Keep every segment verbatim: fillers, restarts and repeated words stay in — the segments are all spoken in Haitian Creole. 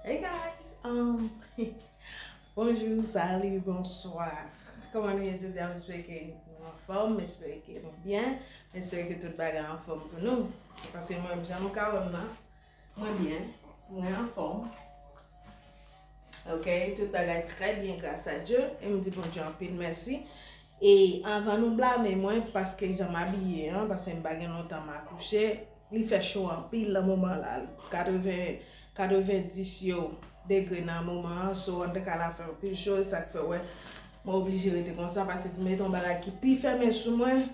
Hey guys, um, bonjou, sali, bonswa. Kòman nou ye jodi a? M espere ke nou anfòm, m espere ke nou byen, m espere ke tout bagay anfòm pou nou. Paske mwen, jan nou ka wè m nan, mwen byen, mwen anfòm. Ok, tout bagay trè byen, gras a Dye, e m di Bondye anpil mèsi. E anvan nou blame mwen, paske jan m abiye an, paske m pa gen lontan m akouche, li fè cho anpil nan moman la. Katreven, katrevendis yo degre nan moman an, so anndan kay la fè anpil cho, e sa k fè w wè mwen oblije rete konsa, paske si m mete yon bagay ki pi fèmen sou mwen,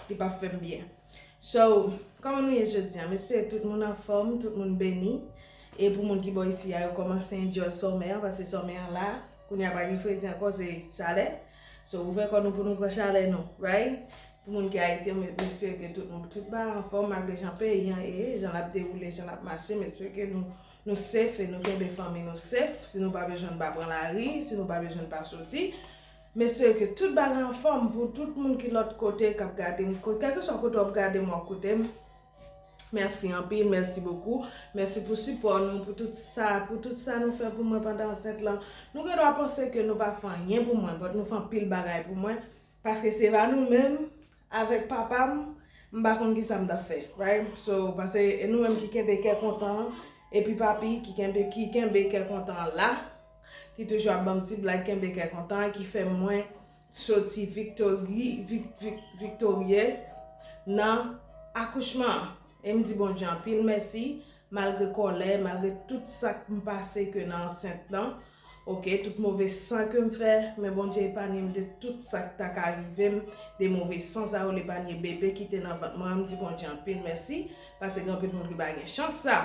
li p ap fè m byen. So, kòman nou ye jodi a? M espere tout moun anfòm, tout moun beni. E pou moun ki bò isi a, yo kòmanse enjoy summer, paske summer an la, kounye a pa gen fredi ankò, se chalè. So, ouvè kò nou pou nou pran chalè nou, right? Pou moun ki Ayiti, m, m espere ke tout moun, tout bagay anfòm, malgre jan peyi an ye, jan l ap dewoule, jan l ap mache, m espere ke nou, nou safe e nou kenbe fanmi nou safe. Si nou pa bezwen, n pa pran lari, si nou pa bezwen, n pa soti. M espere ke tout bagay anfòm pou tout moun ki lòt kote k ap gade m, ko-, kèlkeswa kote w ap gade m, w ap koute m. Mèsi anpil, mèsi bokou. Mèsi pou sipò nou, pou tout sa, pou tout sa nou fè pou mwen pandan ansent lan. Nou gen dwa panse ke nou pa fè anyen pou mwen, but nou fè anpil bagay pou mwen. Paske se pa nou menm, avèk papa m, m pa konn kisa m t ap fè, right? So, paske e nou menm ki kenbe kè kontan an, epi papi ki kenbe, ki kenbe kè kontan an la, ki toujou ap ban m ti blag, kenbe kè kontan an, ki fè mwen soti viktori-, vik-, vik-, viktorye nan akouchman an. E m di Bondye anpil mèsi, malgre kòlè, malgre tout sa k m pase ke nan ansent lan, ok, tout move san ke m fè, men Bondye epanye m de tout sa k ta ka rive m, de move san sa yo, l epanye bebe ki te nan vant mwen an, m di Bondye anpil mèsi, paske gen anpil moun ki pa gen chans sa.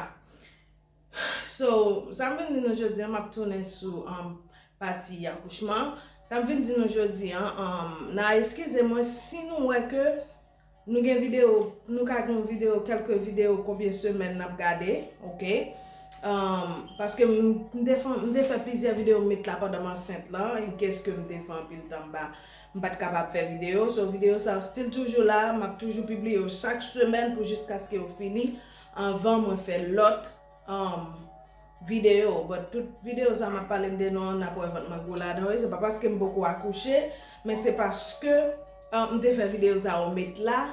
So, sa m vin di nou jodi a, m ap tounen sou, um, pati akouchman. Sa m vin di nou jodi a, um, n a eskize mwen si nou wè ke nou gen videyo, nou ka gen yon videyo, kèlke videyo konbyen semèn n ap gade, ok? Um, paske m, m te fè, m te fè plizyè videyo m met la pandan m ansent lan, e kèske m te fè anpil tan m pa, m pa t kapab fè videyo. So, videyo sa yo still toujou la, m ap toujou pibliye yo chak semèn pou jiskaske yo fini, anvan mwen fè lòt, um, videyo. But tout videyo sa m ap pale m de nou an, n ap wè vant mwen gwo ladan yo. Se pa paske m poko akouche, men se paske, um, m te fè videyo sa yo met la,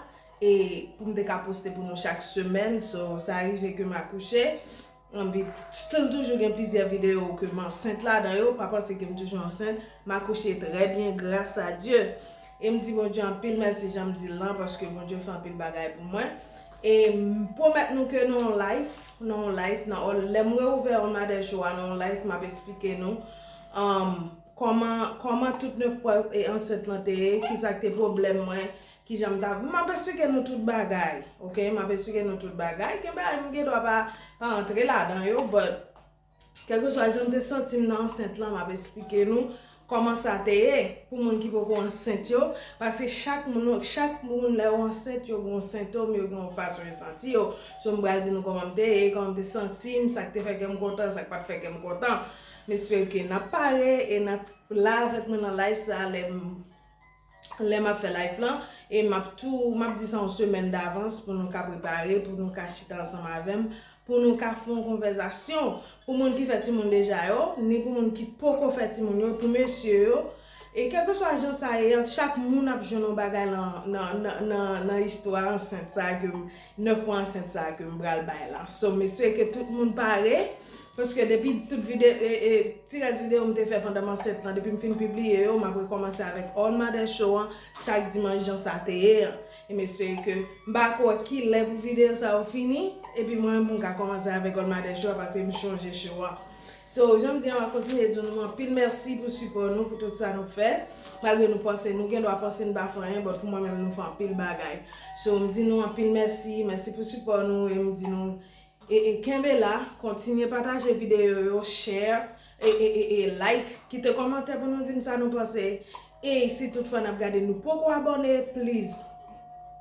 e pou m te ka poste pou nou chak semèn. So, sa rive ke m akouche. Anpi, still toujou gen plizyè videyo ke m ansent ladan yo. Pa panse ke m toujou ansent. M akouche trè byen, gras a Dye. E m di Bondye anpil mèsi, jan m di l lan, paske Bondye fè anpil bagay pou mwen. E m pwomèt nou ke nan yon live, nan yon live, nan, lè m reouvè All Mother Show a, nan yon live, m ap esplike nou, um, kòman, kòman tout nèf pwen, e, ansent lan te ye, kisa k te pwoblèm mwen, kijan m t ap, m ap esplike nou tout bagay, ok? M ap esplike nou tout bagay. Gen bagay m gen dwa pa, pa antre ladan yo, but kèlkeswa jan m te santi m nan ansent lan, m ap esplike nou kòman sa te ye. Pou moun ki poko ansent yo, paske chak moun, chak moun lè yo ansent, yo gen yon sentòm, yo gen yon fason yo santi yo. So, m pral di nou kòman m te ye, kòman m te santi m, sa k te fè kè m kontan, sa k pa t fè kè m kontan. M espere ke n ap pare e n ap la avèk mwen nan live sa lè m, lè m ap fè live lan. E m ap tou, m ap di sa yon semèn davans pou nou ka prepare, pou nou ka chita ansanm avè m, pou nou ka fè yon konvèzasyon. Pou moun ki fè timoun deja yo, ni pou moun ki poko fè timoun yo, pou mesye yo. E kèlkeswa jan sa ye, chak moun ap jwenn yon bagay nan, nan, nan, nan, nan istwa ansent sa ke m, nèf mwa ansent sa ke m pral bay la. So, m espere ke tout moun pare. Paske depi tout vide-, e, e, ti rès videyo m te fè pandan m ansent lan, depi m fin pibliye yo, m ap rekòmanse avèk All Mother Show an, chak dimanch jan sa te ye an. E m espere ke m pa kwè ki lè pou videyo sa yo fini, epi mwen menm pou m ka kòmanse avèk All Mother Show a, paske m chonje show a. So, jan m di an, m ap kontinye di nou anpil mèsi pou sipò nou, pou tout sa nou fè. Malgre nou panse, nou gen dwa panse n pa fè anyen, but pou mwen menm, nou fè anpil bagay. So, m di nou anpil mèsi, mèsi pou sipò nou, e m di nou, e, e, kenbe la, kontinye pataje videyo yo, share, e, e, e, e, like, kite kòmantè pou nou di m sa nou panse. E si toutfwa n ap gade, nou poko abòne, please,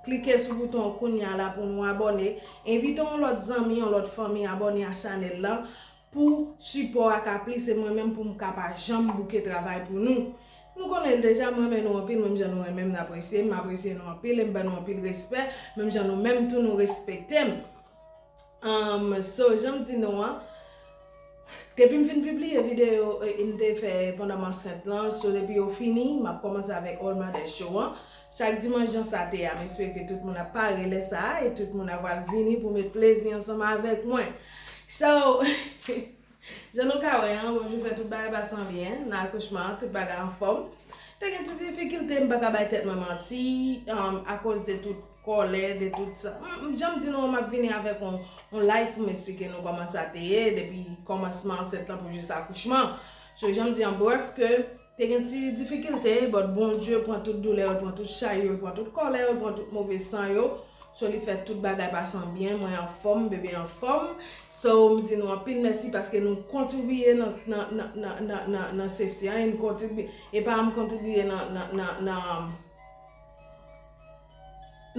klike sou bouton kounya la pou nou abòne. Envite yon lòt zanmi, yon lòt fanmi abòne a chanèl lan pou sipò a ka plis e mwen menm pou m ka pa janm bouke travay pou nou. Nou konnen l deja, m renmen nou anpil, menm jan nou renmen m, n apresye m, m apresye nou anpil, e m ba nou anpil respè, menm jan nou menm tou nou respekte m. Um, so, jan m di nou an, Depi m fin pibliye videyo e, e m te fè pandan m ansent lan, so depi yo fini, m ap kòmanse avèk All Mother Show an. Chak dimanch jan sa te ye a, m espere ke tout moun ap pare lè sa a e tout moun ap pral vini pou met plezi ansanm avèk mwen. So, jan nou ka wè an, bonjou fè tout bagay pase an byen, nan akouchman an, tout bagay anfòm. Te gen ti difikilte, m pa ka bay tèt mwen manti, um, akoz de tout kòlè, de tout sa. M, m, jan m di nou, m ap vini avèk yon, yon live pou m esplike nou kòman sa te ye, depi kòmansman ansent lan pou jis akouchman. So, jan m di an brèf ke te gen ti difikilte, but Bondye pran tout doulè yo, l pran tout chay yo, l pran tout kòlè yo, l pran tout move san yo. So, li fè tout bagay pase an byen, mwen anfòm, bebe anfòm. So, m di nou anpil mèsi paske nou kontribiye nan, nan, nan, nan, nan, nan, nan safety an, e n kontribiye, e pa m kontribiye nan, nan, nan, nan,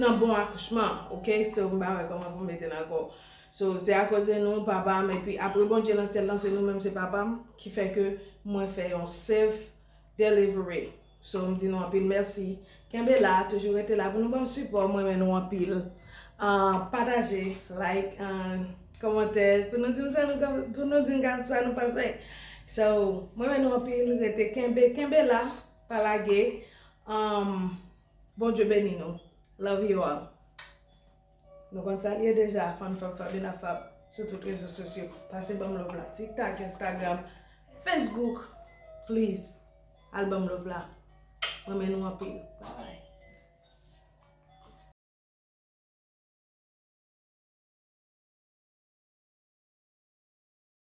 nan bon akouchman, ok? So, m pa wè kòman pou m mete l ankò. So, se akoz de nou, papa m, epi apre Bondye nan syèl lan, se nou menm, se papa m, ki fè ke mwen fè yon safe delivery. So, m di nou anpil mèsi. Kenbe la, toujou rete la pou nou ban m sipò, mwen renmen nou anpil. Ah, pataje, like, ah, kòmantè, pou nou di m sa nou, pou nou di m sa nou panse. So, mwen renmen nou anpil, rete kenbe, kenbe la, pa lage. Um, Bondye beni nou. Love you all. Nou konn sa l ye deja, Fann Fab Fabena Fab sou tout rezo sosyo. Pase ban m love la, TikTok, Instagram, Facebook. Please, al ban m love la. Mwen renmen nou anpil. Bye bye.